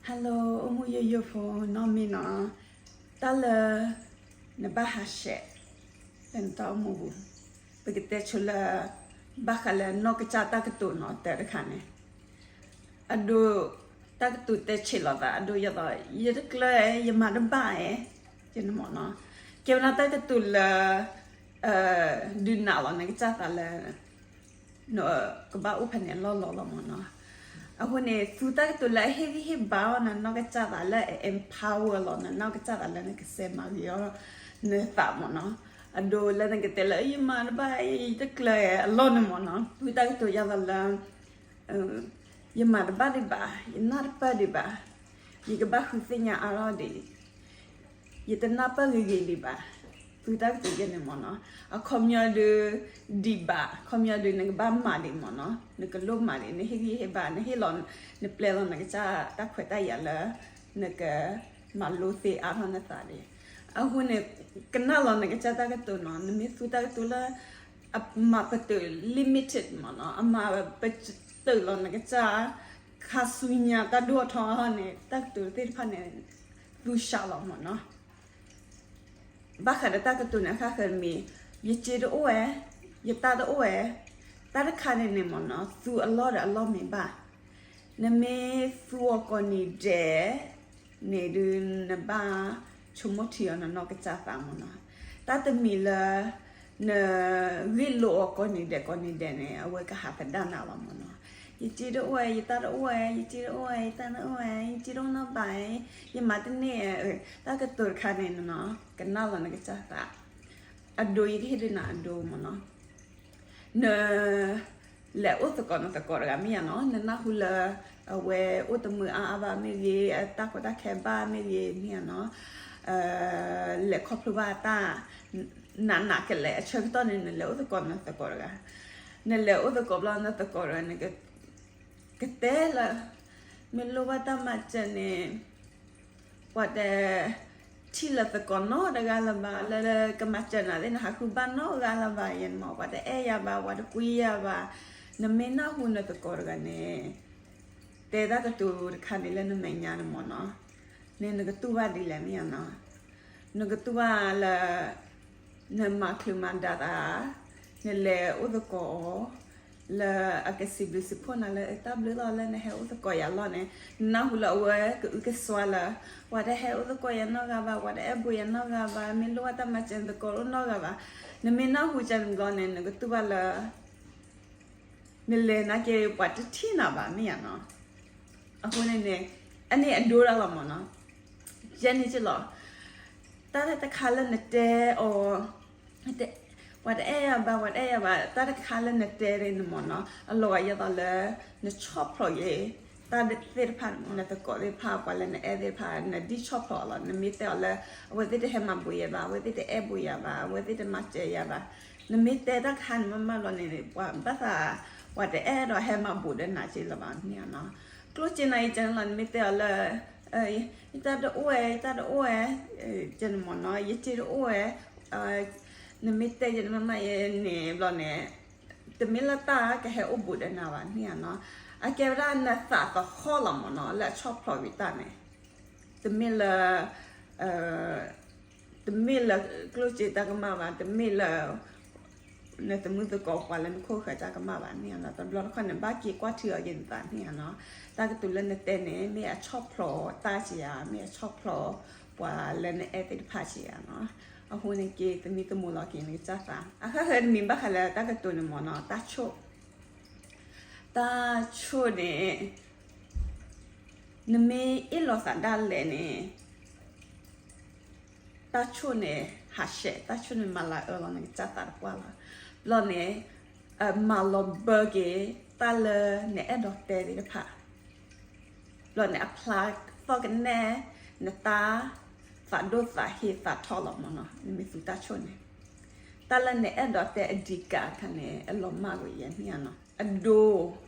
Hello အိၣ်မူယိယိဖိနီၢ်မ့ၢ်နီၤ, တၢ်လၢ နဘၣ်ဟးဆှဲး လၢနတၢ်အိၣ်မူပူၤ, ပကတဲဆိလၢ ဘၣ်ဃးလၢနီၢ်ကစၢ်တၢ်ကတိၤနီၤ တၢ်တခါန့ၣ်, အဒိ တၢ်ကတိၤတဲဆံးလီၤသး အဒိ ယသး ယတကျၢၤ ယမၤတဘၣ်အဲ, ယန့ၣ်မ့ၢ်နီၤ, ကဲဝဲဒၣ်တၢ်ကတိၤလၢ ဒုးနာ်လီၤနကစၢ်သးလၢ နကဘၣ်အိၣ်ဖဲန့ၣ်အလီၢ်လီၤလီၤမ့ၢ်နီၤ. အဃိန့ၣ် သူတၢ်ကတိၤလၢအဟ့ၣ်ဂံၢ်ဟ့ၣ်ဘါအီၤနနီၢ်ကစၢ်သးလၢအ empower လီၤနနီၢ်ကစၢ်သးလၢနကစဲးမၤဂ့ၤအီၤနသးမ့ၢ်နီၤ. အဒိလၢနကတဲလၢယမၤတဘၣ် ယတကျၢၤအလီၢ်န့ၣ်မ့ၢ်နီၤ, သူတၢ်ကတိၤယၤသးလၢ ယမၤတဘၣ်ဒံးဘၣ်, ယနၢ်တပၢၢ်ဒံးဘၣ်, ယကဘၣ်ဃုသ့ၣ်ညါအါထီၣ်ဒံး, ယတနၢ်ပၢၢ်ဂ့ၤဂ့ၤဒံးဘၣ်, သူတၢ်ကတိၤယဲန့ၣ်မ့ၢ်နီၤ. အခီပညီဒုး ဒံးဘၣ်, အခီပညီဒုး နကဘၣ်မၤဒံးမ့ၢ်နီၤ, နကလိၣ်မၤဒံး, နဟ့ၣ်ဂံၢ်ဟ့ၣ်ဘါ, နဟ့ၣ်လီၤ, နပျဲလီၤနကစၢ်တၢ်ခွဲးတၢ်ယာ်လၢ နကမၤလိသ့အါထီၣ်နသးဒံး. အဃိန့ၣ် ကနၣ်လီၤနကစၢ်တၢ်ကတိၤနီၤ, နမ့ၢ်သူတၢ်ကတိၤလၢ အမၤပတုာ် limited မ့ၢ်နီၤ, အမၤပတုာ်လီၤနကစၢ် ခါဆူညါတၢ်ဒိၣ်ထီၣ်န့ၣ် တၢ်ကတိၤသ့ၣ်တဖၣ်န့ၣ် သူစှၤလီၤမ့ၢ်နီၤ. ဘၣ်ဃးဒီးတၢ်ကတိၤန့ၣ် အဃၣ်ဃၢၤတမံၤ, ယစ့တအိၣ်ဝဲ, ယတၢ်တအိၣ်ဝဲ, တၢ်တခါန့ၣ်န့ၣ်မ့ၢ်နီၤ သူအလီၢ်ဒီးအလီၢ်မ့ၢ်ဘၣ်. နမ့ၢ်သူအီၤကိးနံၤဒဲး န့ၣ်ဒုး နဘၣ်ဆိကမိၣ်ထံအီၤနနီၢ်ကစၢ်သးမ့ၢ်နီၤ. တၢ်တမံၤလၢ နဂ့ၢ်လိာ်အီၤကိးနံၤဒဲးကိးနံၤဒဲးန့ၣ် အဝဲကဟးသဒၣ်နၤလီၤမ့ၢ်နီၤ. ယစ့တအိၣ်ဝဲ, ယတၢ်တအိၣ်ဝဲ, ယစ့တအိၣ်ဝဲ, ယတၢ်တအိၣ်ဝဲ, ယစ့တအိၣ်နီတဘျီ, ယမၤတန့ၢ်, တၢ်ကတိၤတခါန့ၣ်နီၤ ကနၣ်လီၤနကစၢ်သး. အဒိ ယကဟ့ၣ်ဒုးနၤအဒိမ့ၢ်နီၤ. န လဲၤအိၣ်သကိးနသကိးတဂၤမ့ၢ်ယါနီၤ, နနၢ်ဟူလၢ အဝဲအိၣ်တမုာ်အါအါဘၣ်မ့ၢ်ဂ့ၤ, အတၢ်ကီတၢ်ခဲဘၣ်မ့ၢ်ဂ့ၤမ့ၢ်ယါနီၤ, လဲၤခီဖျိဘၣ်တၢ် နးနးကလဲာ်အဆၢကတီၢ်န့ၣ် နလဲၤအိၣ်သကိးနသကိးတဂၤ, နလဲၤအိၣ်သကိးဘျီနသကိးတဂၤန့ၣ် ကတဲလၢ မ့ၢ်လိၣ်ဘၣ်တၢ်မၤစၢၤန့ၣ် ပှၤတ ထံၣ်လၢသကိးနီတဂၤလၢၤဘၣ်, လၢကမၤစၢၤနၤသ့ၣ် နဟးဃုဘၣ်နီတဂၤလၢၤဘၣ်ယဲန့ၣ်မ့ၢ်, ပှၤတအဲၣ်ယၤဘၣ်, ပှၤတကွံယၤဘၣ်. နမ့ၢ်နၢ်ဟူနသကိးတဂၤန့ၣ် တဲတၢ်ကတိၤတခါန့ၣ်လၢနမဲာ်ညါန့ၣ်မ့ၢ်နီၤ, န့ၣ်နကတူၢ်ဘၣ်ဒ်လဲၣ်မ့ၢ်ဧါနီၤ, နကတူၢ်ဘၣ်လၢ နမၤချုးမၤဒါသး, နလဲၤအိၣ်သကိးအီၤ လၢအကစံးဘျုးစံးဖှိၣ်နၤလၢ တၢ်ဘျုးလီၤလၢနဟဲအိၣ်သကိးယၤလီၤန့ၣ်, နနၢ်ဟူလၢအဝဲကအုကစွါလၢ ပှၤတဟဲအိၣ်သကိးယၤနီတဂၤဘၣ်, ပှၤတအဲၣ်ဘူးယၤနီတဂၤဘၣ်, မ့ၢ်လိၣ်ဘၣ်တၢ်မၤစၢၤနသကိးအိၣ်နီတဂၤဘၣ်. နမ့ၢ်နၢ်ဟူကန့ၣ်ဘျီန့ၣ် နကတူၢ်ဘၣ်လၢ နလဲၤနာ်က့ၤပှၤတထံၣ်နၤဘၣ်မ့ၢ်ဧါနီၤ. အဃိန့ၣ်န့ၣ် အန့ၣ်အဒိဒၣ်လီၤမ့ၢ်နီၤ. ယဲန့ၣ်က့လီၤ. တၢ်တခါလၢနတဲအီၤ ပှၤတအဲၣ်ယၤဘၣ် ပှၤတအဲၣ်ယၤဘၣ် တၢ်တခါလၢနတဲန့ၣ်မ့ၢ်နီၤ အလီၤဂာ်ယဲသိးလၢ နဆီၣ်ဖျိးက့ၤ တၢ်သ့ၣ်တဖၣ် နသကိးသ့ၣ်တဖၣ် ပှၤလၢနအဲၣ်သ့ၣ်တဖၣ် နဒံၣ်ဆီၣ်ဖျိးအီၤလီၤ. နမ့ၢ်တဲအီၤလၢ အဝဲသ့ၣ်တဟဲမၤဘူးယဲဘၣ် အဝဲသ့ၣ်တအဲၣ်ဘူးယၤဘၣ် အဝဲသ့ၣ်တမၤစၢၤယၤဘၣ်. နမ့ၢ်တဲတၢ်တခါန့ၣ်မ့ၢ်မးလီၤန့ၣ် ပှၤဘၣ်သး ပှၤတအဲၣ်ဒိးဟဲမၤဘူးဒီးနၤက့လၢၤဘၣ်န့ၣ်နီၤ. ကျိၣ်စ့နၤအံၤကန့ၣ်လီၤ နမ့ၢ်တဲအီၤလၢ ယတၢ်တအိၣ်ဝဲ ယတၢ်တအိၣ်ဝဲ ကန့ၣ်မ့ၢ်နီၤ ယစ့တအိၣ်ဝဲ နမ့ၢ်တဲယဲန့ၣ်မ့ၢ်မးယဲန့ၣ်ဘျီန့ၣ် တမ့ၢ်လၢတၢ်ကဟဲအိၣ်ဘူးဒီးနၤဘၣ်န့ၣ်နီၤ. အကဲဝဲဒၣ်နသးသဟီၣ်လီၤမ့ၢ်နီၤ လၢအဆီၣ်ဖျိးဝံၤတၢ်န့ၣ် တမ့ၢ်လၢ တမ့ၢ်လၢကျိၣ်စ့တၢ်ကမၣ်ဘၣ် တမ့ၢ်လၢ နသမုၣ်သကိးပှၤလၢနခိၣ်ဃၢၤတၢ်ကမၣ်ဘၣ်န့ၣ်နီၤ. တဘျီတခီၣ်န့ၣ် ဘၣ်က့ၤကွၢ်ထံအီၤက့ၤနသးန့ၣ်နီၤ. တၢ်ကတိၤလၢနတဲန့ၣ် မ့ၢ်အဆီၣ်ဖျိးတၢ်က့ၤဧါ မ့ၢ်အဆီၣ်ဖျိးပှၤလၢနအဲၣ်သ့ၣ်တဖၣ်က့ၤဧါနီၤ. အဃိန့ၣ်က့ၤသမံသမိးလီၤက့ၤနကစၢ်သး အဃၣ်ဃၢၤတမံၤဘၣ်ဃးလၢတၢ်ကတိၤန့ၣ်မ့ၢ်နီၤ တၢ်ဆိၣ် တၢ်ဆိၣ်န့ၣ် နမ့ၢ်အ့ၣ်လိာ်သးဒၣ်လဲာ်န့ၣ် တၢ်ဆိၣ်န့ၣ် ဟးဆှဲး တၢ်ဆိၣ်န့ၣ် မၤလၤအၢလီၤနကစၢ်သးတပှၢ်လီၤ. ဘျီန့ၣ် မၤလီၤဘၢက့ၤ တၢ်လၢနအဲၣ်ဒိးတဲသ့ၣ်တဖၣ် ဘျီန့ၣ် အဖျါသီၣ်ကနဲ နတၢ်သးဒိၣ်သးဟ့သးထီၣ်လီၤမ့ၢ်နီၤ နမ့ၢ်သူတၢ်ဆိၣ်န့ၣ် တၢ်လၢနအဲၣ်ဒိးတဲအဓိကအခါန့ၣ် အလီၤမၢ်ကွံာ်ယဲန့ၣ်နီၤ အဒိ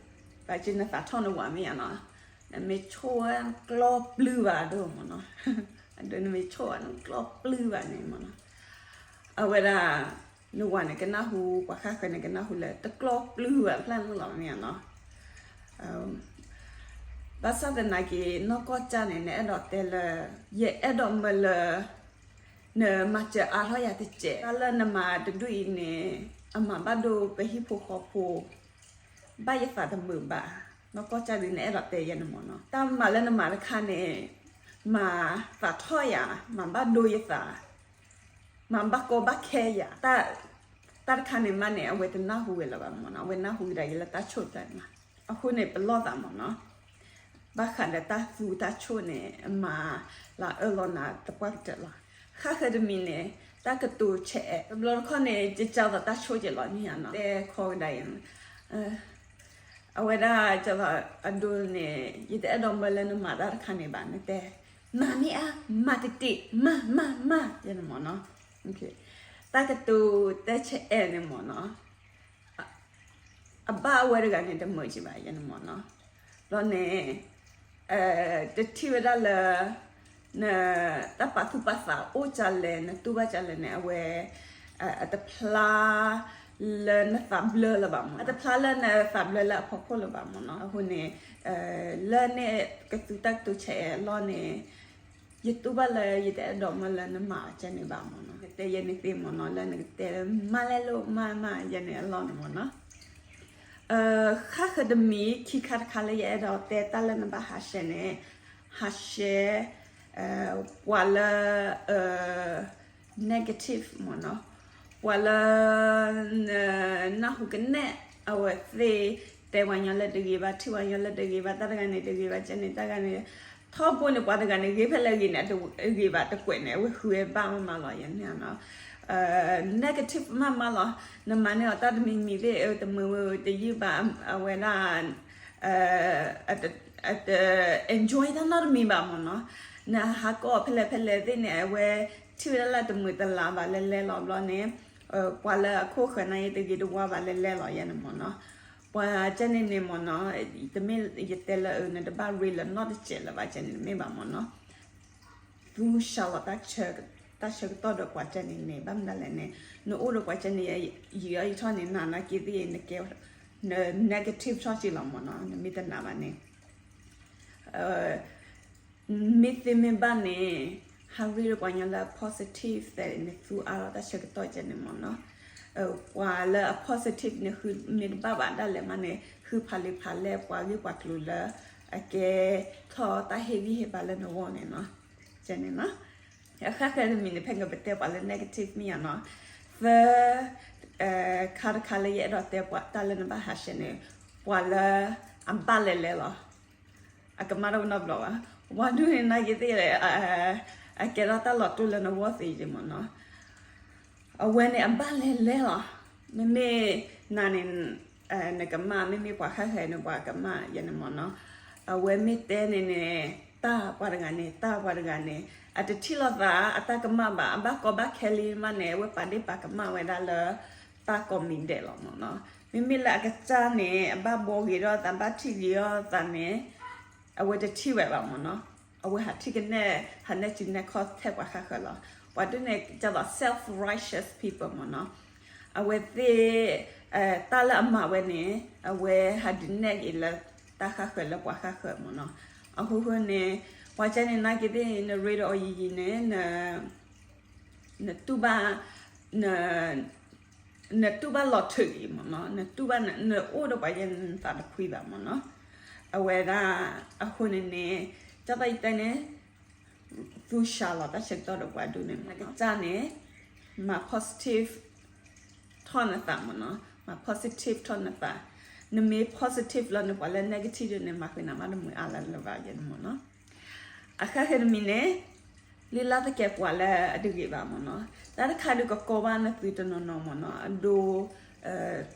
ဘၣ်က့နသးထီၣ်နဝၤမ့ၢ်ယါနီၤ နမ့ၢ်ဆိၣ်ဝဲကျီပျုၢ်ဘၣ်ဒိၣ်မ့ၢ်နီၤ အဒိနမ့ၢ်ဆိၣ်ဝဲကျီပျုၢ်ဘၣ်န့ၣ်မ့ၢ်နီၤ အဝဲဒၣ် နဝၤန့ၣ်ကနၢ်ဟူ ပှၤဃၣ်ဃၢၤန့ၣ်ကနၢ်ဟူလၢတကျီပျုၢ်ဘၣ်ဖျၢၣ်မုၢ်လီၤမ့ၢ်ယါနီၤ ဘၣ် ဘၣ်ဆၣ်သနာ်က့ နီၢ်ကီၢ်ကၢ်န့ၣ် နအဲၣ်ဒိးတဲလၢ ယအဲၣ်ဒိးမၢလၢ နမၤစၢၤအါထီၣ်ယၤတစဲး, တၢ်လၢနမၤတဒူၣ်အံၤန့ၣ် အမၤဘၣ်ဒိပဟံၣ်ဖိဃီဖိ ဘၣ်ယသးတမုာ်ဘၣ်, နီၢ်ကီၢ်ကၢ်ဒုး နအဲၣ်ဒိးတဲယဲန့ၣ်မ့ၢ်နီၤ. တၢ်မၤလၢနမၤတခါန့ၣ် မၤသးထီၣ်ယၤ, မၤဘၣ်ဒိယသး, မၤဘၣ်ကီဘၣ်ခဲယၤ, တၢ်တခါန့ၣ်မးန့ၣ် အဝဲတနၢ်ဟူဝဲလၢၤဘၣ်မ့ၢ်နီၤ, အဝဲနၢ်ဟူကဒါက့ၤလၢတၢ်ဆိၣ်တၢ်န့ၣ်မး. အဃိန့ၣ် ပလီၢ်သးမ့ၢ်နီၤ, ဘၣ်ဃးဒီးတၢ်သူတၢ်ဆိၣ်န့ၣ် အမၤလၢအၢၣ်လီၤနၤသပှၢ်ကတၢၢ်လီၤ. ဃၣ်ဃၢၤတမံၤန့ၣ် တၢ်ကတိၤဆဲးအဲး, တဘျီတခီၣ်န့ၣ် ယကၢသိးတၢ်ဆိၣ်က့ၤလီၤန့ၣ်နီၤ, တဲခီကဒါအံၤ အဝဲဒၣ်ကၢသိးအဒိန့ၣ် ယတအဲၣ်ဒိးမၢလၢနမၤတၢ်တခါန့ၣ်ဘၣ်, နတဲ မၤမ့ၢ်အါ, မၤတတ့ၢ်, မၤ မၤ မၤ ယဲန့ၣ်မ့ၢ်နီၤ. တၢ်ကတိၤတဲဆဲးအဲးန့ၣ်မ့ၢ်နီၤ, အဘၣ်အဝဲတဂၤန့ၣ် တမုာ်က့ၤဘၣ်ယဲန့ၣ်မ့ၢ်နီၤ. ဘျီန့ၣ် တထံၣ်ဝဲဒၣ်လၢ နတၢ်ပာ်သူၣ်ပာ်သးအိၣ်ကလဲၣ်, နတူၢ်ဘၣ်ကလဲၣ်န့ၣ် အဝဲ အတဖျါလၢနသးဘျၢလၢၤဘၣ်မ့ၢ်နီၤ, အတဖျါလၢနသးဘျၢလၢအဖီခိၣ်လၢၤဘၣ်မ့ၢ်နီၤ. အဃိန့ၣ် လၢန့ၣ်ကသူတၢ်ကတိၤဆဲးအဲးအလီၢ်န့ၣ် ယတူၢ်ဘၣ်လၢယတအဲၣ်ဒိးမၢလၢနမၤကဲန့ၣ်ဘၣ်မ့ၢ်နီၤ, နတဲယဲန့ၣ်သ့မ့ၢ်နီၤ, လၢနကတဲလၢမၤလဲၣ်လိၣ်မၤမၤယဲန့ၣ်အလီၢ်န့ၣ်မ့ၢ်နီၤ. ဃၣ်ဃၢၤတမံၤ ခံခါတခါလၢယအဲၣ်ဒိးတဲတၢ်လၢနဘၣ်ဟးဆှဲးန့ၣ်, ဟးဆှဲး ပှၤလၢ negative မ့ၢ်နီၤ, ပှၤလၢ နၢ်ဟူကနဲၣ် အဝဲသ့ၣ်တဲပှၤညီလၢတဂ့ၤဘၣ်, ထံၣ်ပှၤညီလၢတဂ့ၤဘၣ်, တၢ်တဂၤန့ၣ်တဂ့ၤဘၣ်, ကဲန့ၣ်တၢ်ဂၤန့ၣ်, ထီဘိန့ၣ် ပှၤတဂၤန့ၣ်ဂ့ၤဖဲလဲၣ်ဂ့ၤန့ၣ် အတဂ့ၤဘၣ်တကွဲးန့ၣ် အဝဲဃုဝဲဘၣ်မးမးလီၤ ယဲန့ၣ်နီၤ. negative မးမးလီၤ, နမၤန့ၢ်အီၤတၢ်တမံၤမံၤသ့ၣ် တမုာ်တယုၢ်ဘၣ်, အဝဲဒၣ် အတ enjoy တၢ်နီတမံၤဘၣ်မ့ၢ်နီၤ. နဟးကိးအီၤဖဲလဲၣ်ဖဲလဲၣ်သ့ၣ်န့ၣ် အဝဲထံၣ်ဝဲဒၣ်လၢတမုာ်တလၤဘၣ်လဲၣ်လဲၣ်လီၤ. ဘျီန့ၣ် ပှၤလၢအခိၣ်ဃၢၤန့ၣ်ယတဂ့ၤတဝါဘၣ်လဲၣ်လဲၣ်လီၤ ယဲန့ၣ်မ့ၢ်နီၤ. ပှၤကဲန့ၣ်န့ၣ်မ့ၢ်နီၤ, တမ့ၢ်ယတဲလၢအနတဘၣ်ရ့လၢနီတစဲးလၢၤဘၣ် ကဲန့ၣ်တမ့ၢ်ဘၣ်မ့ၢ်နီၤ. သူၣ်စှၤလီၤ တၢ်ဆၢကတီၢ်ဒီးပှၤကဲန့ၣ်န့ၣ် ဘၣ်မနုၤလဲၣ်န့ၣ် နအိၣ်ဒီးပှၤကဲန့ၣ် ယံာ်အီၤယံာ်ထီၣ်န့ၣ် နနာ်က့သ့ၣ် နကဲ န negative ထီၣ်က့ၤလီၤမ့ၢ်နီၤ, နမ့ၢ်တနာ်ဘၣ်န့ၣ် မ့ၢ်သ့မ့ၢ်ဘၣ်န့ၣ် ဟးရ့ဒီးပှၤညီလၢအ positive သ့ၣ်န့ၣ် သူအါထီၣ်တၢ်ဆၢကတီၢ်ကဲန့ၣ်မ့ၢ်နီၤ. ပှၤလၢအ positive န့ၣ် ဃုမ့ၢ်တဘၣ်ဘၣ်ဒၣ်လဲာ်မးန့ၣ် ဃုဖးလံာ်ဖးလဲၢ်ပှၤဂ့ၢ်ပှၤကျိၤလၢ အကဲထီၣ်တၢ်ဟ့ၣ်ဂံၢ်ဟ့ၣ်ဘါလၢနဂီၢ်န့ၣ်နီၤ. ကဲန့ၣ်နီၤ. အဃၣ်ဃၢၤတမံၤန့ၣ် ဖဲကပတဲပှၤလၢ negative မ့ၢ်ယါနီၤ. သၢ ခါတခါလၢယအဲၣ်ဒိးတဲပှၤတၢ်လၢနဘၣ်ဟးဆှဲးန့ၣ် ပှၤလၢအဘၣ်လဲၣ်လဲၣ်လီၤ. အကမၣ်တအိၣ်နီတဘျီဘၣ်. ပှၤဒူၣ်န့ၣ်နာ်က့သ့ၣ် အကဲထီၣ်တၢ်လီၤတိၢ်လၢနဂီၢ်သ့ယဲမ့ၢ်နီၤ. အဝဲန့ၣ်အဘၣ်လဲၣ်လဲၣ်လီၤ. မ့မ့ၢ်နၤန့ၣ် နကမၣ်, မ့မ့ၢ်ပှၤဃၣ်ဃၢၤန့ၣ် ပှၤကမၣ်ယဲန့ၣ်မ့ၢ်နီၤ. အဝဲမ့ၢ်တဲန့ၣ်န့ၣ် တၢ်ပှၤတဂၤန့ၣ် တၢ်ပှၤတဂၤန့ၣ် အတထံၣ်လိာ်သး အတၢ်ကမၣ်ဘၣ်, အဘၣ်ကီဘၣ်ခဲလံမးန့ၣ် အဝဲပာ်ဒ့ၣ်ပာ်ကမၣ်ဝဲဒၣ်လၢ တၢ်ကိးမံၤဒဲးလီၤမ့ၢ်နီၤ. မ့မ့ၢ်လၢအကစၢ်န့ၣ် အဘၣ်ဘှီဂ့ၤထီၣ်သး ဘၣ်ထံၣ်ဂ့ၤထီၣ်သးန့ၣ် အဝဲတထံၣ်ဝဲဘၣ်မ့ၢ်နီၤ. အဝဲဟးထံၣ်ကနဲၣ် ဟးနဲၣ်စုနဲၣ်ခီၣ်ထဲပှၤဃၣ်ဃၢၤလီၤ. ပှၤဒ်န့ၣ် ကသိး self-righteous people မ့ၢ်နီၤ. အဝဲသ့ၣ် တၢ်လၢအမၤဝဲန့ၣ် အဝဲဟးဒုးနဲၣ်က့ၤလၢတၢ်ဃၣ်ဃၢၤလၢပှၤဃၣ်ဃၢၤမ့ၢ်နီၤ. အဃိဃိန့ၣ် ပှၤကဲန့ၣ်နာ်က့သ့ၣ် နရ့ဒီးအီၤယံာ်ယံာ်န့ၣ် နတူၢ်ဘၣ် နတူၢ်ဘၣ်လီၤထုးအံၤမ့ၢ်နီၤ, နတူၢ်ဘၣ် နအိၣ်ဒီးပှၤယဲၢ်နသးတဖှံဘၣ်မ့ၢ်နီၤ. အဝဲဒၣ် အဃိန့ၣ်န့ၣ် ကၢ်သီၣ်ယတဲန့ၣ် သူၣ်စှၤလီၤတၢ်ဆၢကတီၢ်ဒီးပှၤဒူၣ်န့ၣ်မ့ၢ်နီၤ. ကစၢ်န့ၣ် မၤ positive ထီၣ်နသးမ့ၢ်နီၤ, မၤ positive ထီၣ်နသး. နမ့ၢ် positive လီၤန့ၣ် ပှၤလၢ negative ဒ်န့ၣ် မၤဃံးနၤမးတမုာ်အါလၢၤလၢၤဘၣ်ယဲန့ၣ်မ့ၢ်နီၤ. အဃၣ်ဃၢၤတမံၤန့ၣ် လုၢ်လၢ်သကဲးပဝးလၢအတဂ့ၤဘၣ်မ့ၢ်နီၤ, တၢ်တခါဒုးကကီဘၣ်နသုတနီၤနီၤမ့ၢ်နီၤ, အဒိ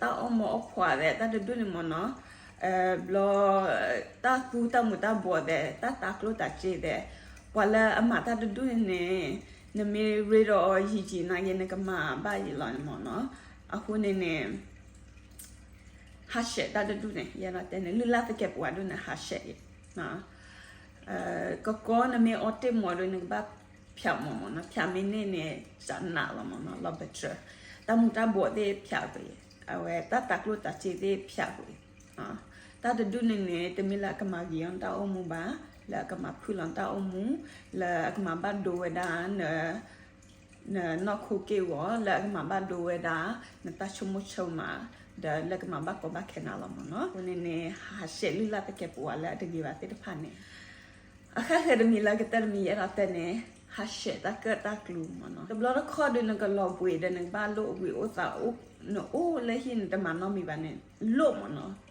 တၢ်အီၣ်မၤအီၣ်ဖှီၣ်သဲး တၢ်တဒူၣ်န့ၣ်မ့ၢ်နီၤ, ဘျီ တၢ်သူတၢ်မူးတၢ်ဘှီးသဲး တၢ်တၤကျိၣ်တၤစ့သဲး, ပှၤလၢအမၤတၢ်တဒူၣ်န့ၣ်န့ၣ် နမ့ၢ်ရ့ဒီးအီၤယံာ်ယံာ်နာ်က့ နကမၤဘၣ်ယံာ်လီၤန့ၣ်မ့ၢ်နီၤ, အဃိန့ၣ်န့ၣ် ဟးဆှဲးတၢ်တဒူၣ်န့ၣ် ယဲဒၣ်တဲန့ၣ် လုၢ်လၢ်သကဲးပဝးဒ်န့ၣ် ဟးဆှဲးအံၤ, ကကီနမ့ၢ်အီတ့ၢ်မီၤဒီး နကဘၣ်ဖၠးမီၤမ့ၢ်နီၤ, ဖၠးမ့ၢ်န့ၢ်န့ၣ် စးနးလီၤမ့ၢ်နီၤ, လီၤဘၢတြၢၤ, တၢ်မူးတၢ်ဘှီးသ့ၣ်ဖၠးကွံာ်, အဝဲတၢ်တၤကျိၣ်တၤစ့သ့ၣ်ဖၠးကွံာ်, တၢ်တဒူၣ်န့ၣ်န့ၣ် တမ့ၢ်လၢအကမၤဂ့ၤအီၤနတၢ်အိၣ်မူဘၣ်, လၢအကမၤဖုၣ်လီၤနတၢ်အိၣ်မူ, လၢအကမၤဘၣ်ဒိဝဲဒၣ် နနီၢ်ခိက့ၢ်ဂီၤ, လၢအကမၤဘၣ်ဒိဝဲဒၣ် နတၢ်ဆိကမိၣ်ဆၢမး, ဒီးလၢကမၤဘၣ်ကီဘၣ်ခဲနၤလီၤမ့ၢ်နီၤ. အဃိန့ၣ်န့ၣ် ဟးဆှဲးလုၢ်လၢ်သကဲးပဝးလၢအတဂ့ၤဘၣ်သ့ၣ်တဖၣ်န့ၣ် အဃၣ်ဃၢၤတမံၤလၢကတၢၢ်တမံၤယအဲၣ်ဒိးတဲန့ၣ် ဟးဆှဲးတၢ်ကၢၣ်တၢ်ကျူမ့ၢ်နီၤ. တဘျီတခီၣ်ဒီးနကလီၤဘှံးဒီးနကဘၣ်လိၣ်ဘှံးအိၣ်သးအိၣ်, နအိၣ်လၢဟံၣ်နတမၤနီတမံၤဘၣ်န့ၣ် လိၣ်မ့ၢ်နီၤ.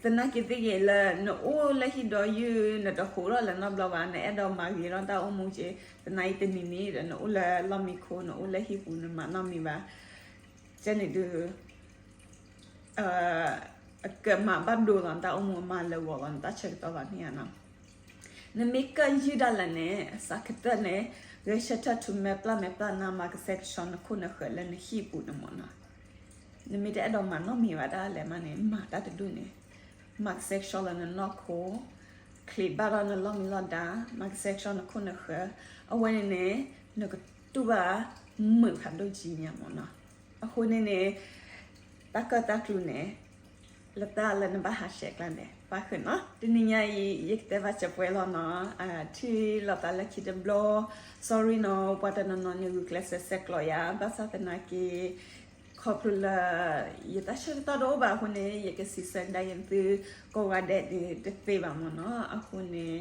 သနာ်က့သ့ၣ်ဂ့ၤလၢနအိၣ်လၢဟံၣ်ဒီးယုၢ် နတဟးထီၣ်လၢၤနီတဘျီဘၣ်, နအဲၣ်ဒိးမၤဂ့ၤထီၣ်တၢ်အိၣ်မူက့, သနာ်က့တနံၤန့ၣ်ဒီး နအိၣ်လၢလီၢ်မံခိၣ် နအိၣ်လၢဟံၣ်ပူၤ နမၤနီတမံၤဘၣ်, ကဲန့ၣ်ဒုး အကမၤဘၣ်ဒိလီၤနတၢ်အိၣ်မူ အမၤလၢာ်ဂီၤလီၤနတၢ်ဆၢကတီၢ်ဘၣ်န့ၣ်ဧါနီၤ. နမ့ၢ်ကၢၣ်ယုၢ်ဒၣ်လဲာ်န့ၣ် အစးကတၢၢ်န့ၣ် ဂဲၤဆၢထၢၣ်ထူမဲာ်ပျၢ်မဲာ်ပျၢ်နၤ မၤကဆှဲကဆှီနခိၣ်နဃၢၤလၢနဟံၣ်ပူၤန့ၣ်မ့ၢ်နီၤ. နမ့ၢ်တအဲၣ်ဒိးမၤနီတမံၤဘၣ်ဒၣ်လဲာ်မးန့ၣ် မၤတၢ်တဒူၣ်န့ၣ်, မၤကဆှဲကဆှီလၢနနီၢ်ခိ, ချံးဘၣ်ထီၣ်နလီၢ်မံလီၢ်ဒါ, မၤကဆှဲကဆှီနခိၣ်နဃၢၤ, အဝဲန့ၣ်န့ၣ် နကတူၢ်ဘၣ်မုာ်ဖးဒိၣ်ကံညါမ့ၢ်နီၤ. အဃိန့ၣ်န့ၣ် တၢ်ကၢၣ်တၢ်ကျူန့ၣ် လၢတၢ်လၢနဘၣ်ဟးဆှဲးကျါန့ၣ် ပၣ်ဃုာ်နီၤ. တနံၤညါအံၤ ယကတဲဘၣ်စၢၤပှဲၤလီၤနီၤ. ထံၣ်လိာ်သးလၢခံတဘျီ, sorry နီၤ, ပှၤတနီၤနီၤန့ၣ် ဂုာ်ကျဲးစၢးဆဲးကျိးယၤ ဘၣ်ဆၣ်သနာ်က့ ခီဖျိလၢ ယတၢ်ဆၢကတီၢ်တအိၣ်ဘၣ်အဃိန့ၣ် ယကစံးဆၢကဒါက့ၤသုကိးဂၤဒဲးန့ၣ်တသ့ဘၣ်မ့ၢ်နီၤ. အဃိန့ၣ်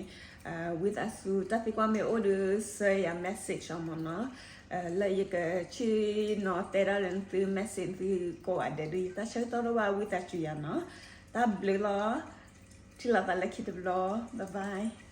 ဝံသးစူၤ တၢ်သံကွၢ်မ့ၢ်အိၣ်ဒီး ဆှၢယၤ message အီၤမ့ၢ်နီၤ. လၢယကဆ့ၣ်နီၤတဲဒၣ်လၢသု message သုကိးဂၤဒဲးဒီး ယတၢ်ဆၢကတီၢ်တအိၣ်ဘၣ် ဝံသးစူၤယၤနီၤ. တၢ်ဘျုးလီၤ. ထံၣ်လိာ်သးလၢခံတဘျီ, bye bye.